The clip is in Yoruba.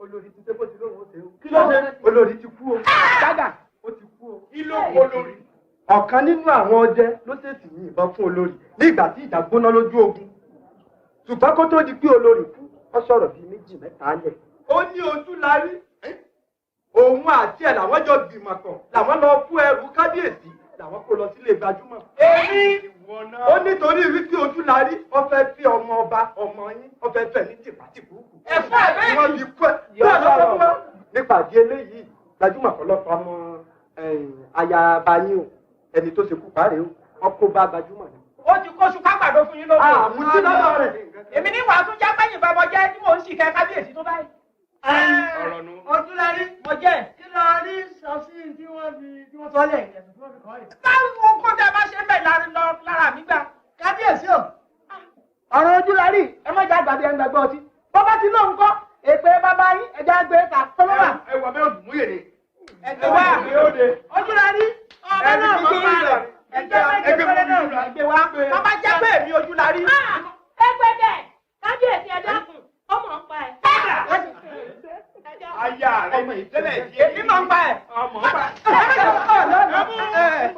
Olórí ti dé bó ti lóun ó ṣe o. Kí ló ṣe? Olórí ti kú o. Dágà, ó ti kú o. Kí ló kó lórí? Ọ̀kan nínú àwọn ọdẹ ló ṣèṣì yìnbọn fún olórí ní ìgbà tí ìjà gbóná lójú ogun. Ṣùgbọ́n kó tó di pé olórí kú, ó sọ̀rọ̀ bíi méjì mẹ́ta lẹ̀. Ó ní ojú la rí. Òun àti ẹ̀ làwọn jọ gbìmọ̀ pọ̀, làwọn lọ kó ẹrù kábíyèsí, làwọn kó lọ sílé gbajúmọ̀. Èmi. Ó nítorí wípé ojú la rí, ó fẹ́ fi ọmọ ọba ọmọ yín, ó fẹ́ fẹ́ ní tìpátìkúùkù. Ẹ̀fọ́ ẹ̀ bẹ́ẹ̀ Wọ́n fi kú ẹ̀. Bẹ́ẹ̀ ló sọ fún wa. Nípa àdí eléyìí, gbajúmọ̀ ọ̀pọ̀lọpọ̀ ọmọ ayaba yín o, ẹni tó ṣekú pa rèé o, wọ́n kó bá gbajúmọ̀ ni. Ó ti kóṣù kágbàdo fún yín lóko. Àmútí lọ́dọ̀ rẹ̀. Èmi ní wàá tún jágbẹ́yìn bàbá jẹ́ tí mò ń ṣìkẹ́ kábíyèsí tó báyìí. Ọ̀rọ̀ nu. Ojúlarí. Mo jẹ́. Kí ló rí sọ sí tí wọ́n fi tí wọ́n sọ lẹ̀ ẹ̀sùn tí wọ́n fi kọ́ rẹ̀? Báwo kó tẹ bá ṣe ń bẹ̀ lára mi gbà? Kábíyèsí o. Ọ̀rọ̀ Ojúlarí ẹ má jẹ́ àgbàdo ẹni gbàgbọ́ ọtí. Bọ́bá ti lóun kọ́ èpè bàbá yín ẹja gbé ta tọ́lọ́wà. Ẹ wà bẹ́ẹ̀ òdùmúyè ni. Ẹgbẹ́ wa. Ojúlarí ọba náà mọ̀ pa rẹ̀. Ẹgbẹ́ méje péré náà ẹgbẹ́ wa. Bàbá jẹ́ pé èmi Ojúlarí. Ẹgbẹ́ bẹ́ẹ̀, kábíyèsí, ẹ dákun, ó mọ̀ ń pa ẹ̀. Aya rẹ̀ tẹ́lẹ̀ Èmi máa ń pa ẹ̀. Ọmọ pa. Ẹ